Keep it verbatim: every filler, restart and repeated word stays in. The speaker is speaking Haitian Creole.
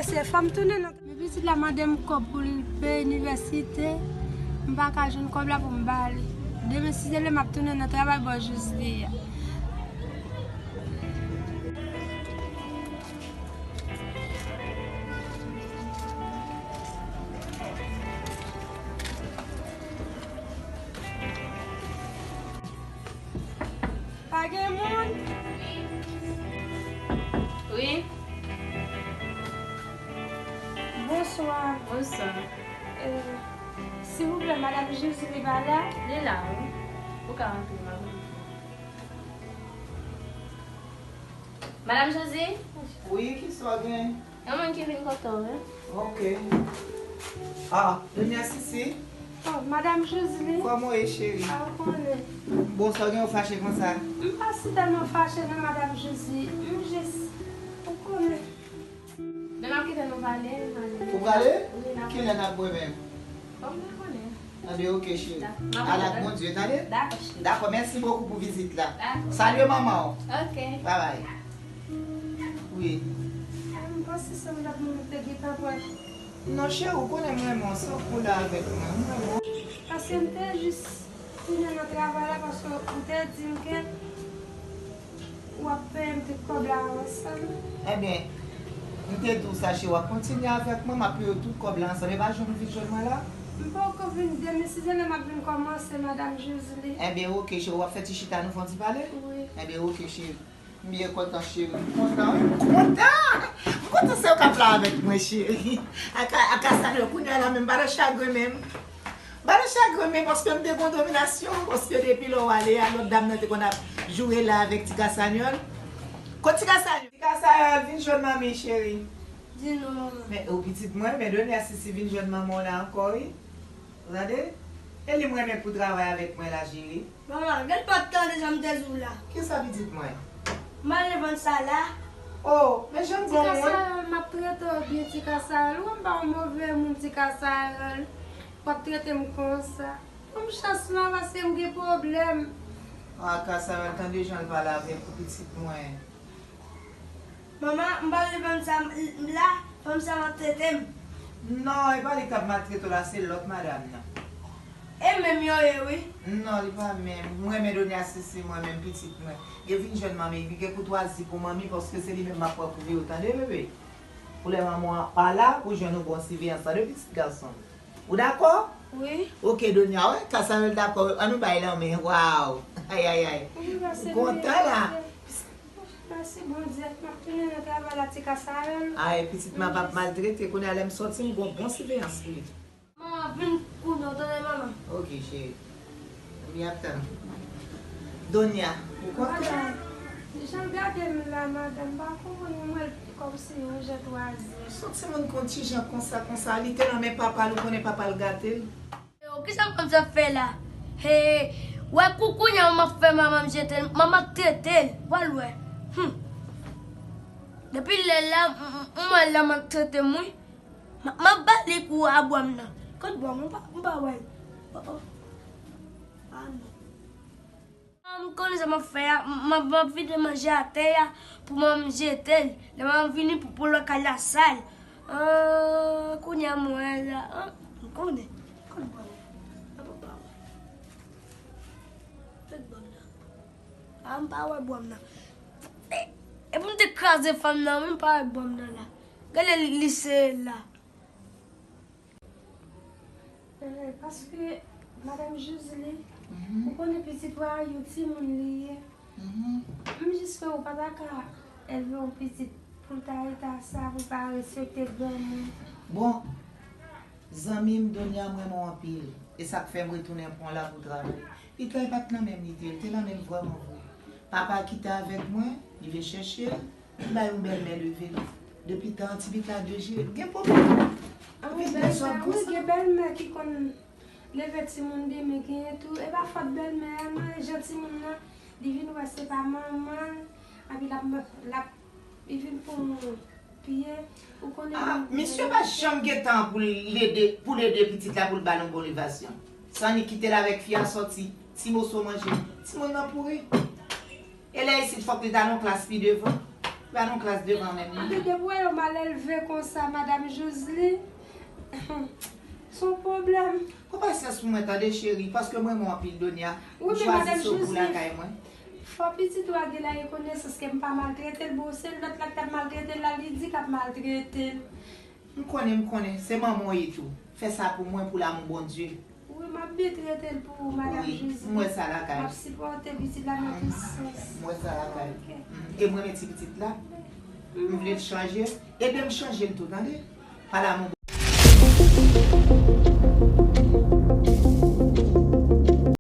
Se fò m tounen nan. Men pitit la mande m kòb pou l peye inivèsite, m pa ka jwenn kòb la pou m ba li. Demen si Dye vle m ap tounen nan travay bò Jozli a. Pa gen moun? Wi. Bonswa. Bonswa. Euh, silvouplè, Madanm Jezi li pa la? Li la, wi. Ou ka rantre, madanm. Madanm Jezi? Wi, kisa w gen? Yon moun ki vin kote w, wi. Ok. Ah, Donya Sisi. Oh, Madanm Jezi. Kòman w ye, cheri? Ah, ou konnen. Bon, sa w gen w fache konsa? M pa si tèlman fache non, Madanm Jezi. M jis, ou konnen. Men m ap kite nou pale, n ale. Ou prale? Wi, n ap. Kilè n ap wè menm? Bon, m pa konnen. Anben, ok, cheri. Dakò. Al ak Bondye, tande? Dakò, cheri. Dakò, mèsi bokou pou vizit la. Dakò. Salye manman w. Ok. Babay. Wi. M panse se yon lòt moun te gentan pran. Non, cheri, ou konnen m renmen w, se w pou la avèk mwen, m renmen w. Paske m te jis tounen nan travay la, paske ou te di m ke w ap peye m tout kòb la ansanm. Ebyen, m te di w sa, cheri, w ap kontinye avèk mwen, m ap peye w tout kòb la ansanm. E pa jwenn ou vin jwenn mwen la? M poko vin, demen si Dye vle m ap vin kòmanse, Madanm Jozli. Ebyen, ok, cheri, w ap fè ti chita nou fè yon ti pale? Wi. Ebyen, ok, cheri. M byen kontan, cheri. M kontan, wi. M kontan! M kontan se ou k ap la avèk mwen, cheri. Aka, aka sa yo kounye a la menm, pa nan chagren menm. Pa nan chagren menm, paske m te gon dominasyon, paske depi lè w ale a, lòt dam nan te konn ap joure la avèk ti Kasanyòl. Kot ti Kasanyòl? Ti Kasanyòl, vin jwenn manmi, cheri. Di non, manman. Men, o pitit mwen, men Donya Sisi vin jwenn manman w la ankò, wi. Ou tande? E li m renmen pou travay avèk mwen la, cheri. Manman, gad pa t tande sa m te di w la. Kisa pitit mwen? M ale vann sa la. Oh, men jan bon moun. Ti Kasayòl, m ap trete w byen, ti Kasayòl. Ou wè m pa yon move moun, ti Kasayòl. W ap trete m konsa. Ban m chans lan, paske m gen pwoblèm. Ah, Kasayòl, tande jan l pale avèk ou, pitit mwen. Manman, m pa vle fanm sa m, m la, fanm sa maltrete m. Non, e pa li k ap maltrete w la, se lòt madanm nan. E menm yo ye, wi. Non, li pa menm. Mwen renmen Donya Sisi, mwen menm pitit mwen. Gen vin jwenn manmi, li gen koutwazi pou manmi, paske se li menm m ap pran pou li, tande, bebe? Pou lè manman an pa la, ou jwenn yon bon siveyans, tande, pitit gason m. Ou dakò? Wi. Ok, Donya, wè, Kasayòl dakò. Ann nou bay lanmen. Waw. Ay, ay, ay. Wi, mèsi, kontan la. Mèsi, Bondye. M ap tounen nan travay la, ti Kasayòl. Ay, pitit mwen p ap maltrete. Kounye a, lè m sòti, m gon bon siveyans pou li. Manman, vin kounye a, w tande, manman? Ok, cheri. M ap tann. Donya, ou kontan? Madanm, jan l gade m la, madanm, m pa konprann, m wè l kòmsi yon jan twa zye. Son timoun kon ti jan konsa, konsa, li te nan men papa l, ou konnen papa l gate l. Yo, kisa manman sa fè la? He, wè kou kounye a manman fè manman jete l, manman trete l, w al wè. Hum. Depi lè la, m, m, m wè l la manman trete m, wi. M, m ap ba li kou a bwa m nan. Kot bwa m? M pa, m pa wè l. Oh, oh. Ah, non. Ah, m konnen sa m ap fè a. M, m ap, m ap vide manje atè a pou manman m jete l. Lè manman m vini pou, pou l wè kay la sal. Ah, kounye a m wè l la. Ah, m konnen. Kot bwa m? Ah, papa. Kot bwa m nan? Ah, m pa wè bwa m nan. E, e pou m te kraze fanm nan, wi, m pa wè bwa m nan la. Gade li, li sere la. Eh, paske, Madanm Jozli, ou konnen pitit ou a yon timoun li ye. M jis kwè ou pa ta ka elve yon pitit pou l ta rete a sa, pou l pa respekte granmoun. Bon, zanmi m, Donya, m renmen w anpil. E sa k fè m retounen pran w la pou travay. Pitit la, e pa t nan men m li te ye, li te nan men m vrèman vre. Papa ki te avèk mwen, li vin chèche l, li bay yon bèlmè leve l. Depi tan an, ti pitit la dejire, li gen pwoblèm. An, wi, bèlmè, wi, gen bèlmè ki konn leve timoun demen, genyen tou. E pa fòt bèlmè a, non, e jan timoun nan, li vin wè se pa manman l, epi l ap, l ap, li vin pran yon pye, ou konnen. Ah, misye pa janm gen tan pou l ede, pou l ede pitit la, pou l ba l yon bon levasyon. Sa annik kite l avèk fi a sòti, ti moso manje, timoun nan pouri. E lè isit, fòk li t al yon klas pi devan. Pa nan klas devan menm. Anben, depi w wè yo mal elve konsa, Madanm Joseline, se yon pwoblèm. Pran pasyans pou mwen, tande, cheri, paske mwen renmen w anpil, Donia. M chwazi sot pou lakay mwen. Wi, men Madanm Joseline, fò pitit ou a gen la rekonesans ke m pa maltrete l. Bon, se lòt la k t ap maltrete l la, li di k ap maltrete l. M konnen, m konnen. Se manman w ye tou. Fè sa pou mwen, pou lanmou Bondye. Wi, m ap byen trete l pou ou, Madanm Joseline. Wi, m wè sa lakay. M ap sipòte pitit la nan tout sans. M wè sa lakay. Ok. Mm, e m renmen ti pitit la. M vle l chanje. Ede m chanje l tou, tande? Pa lanmou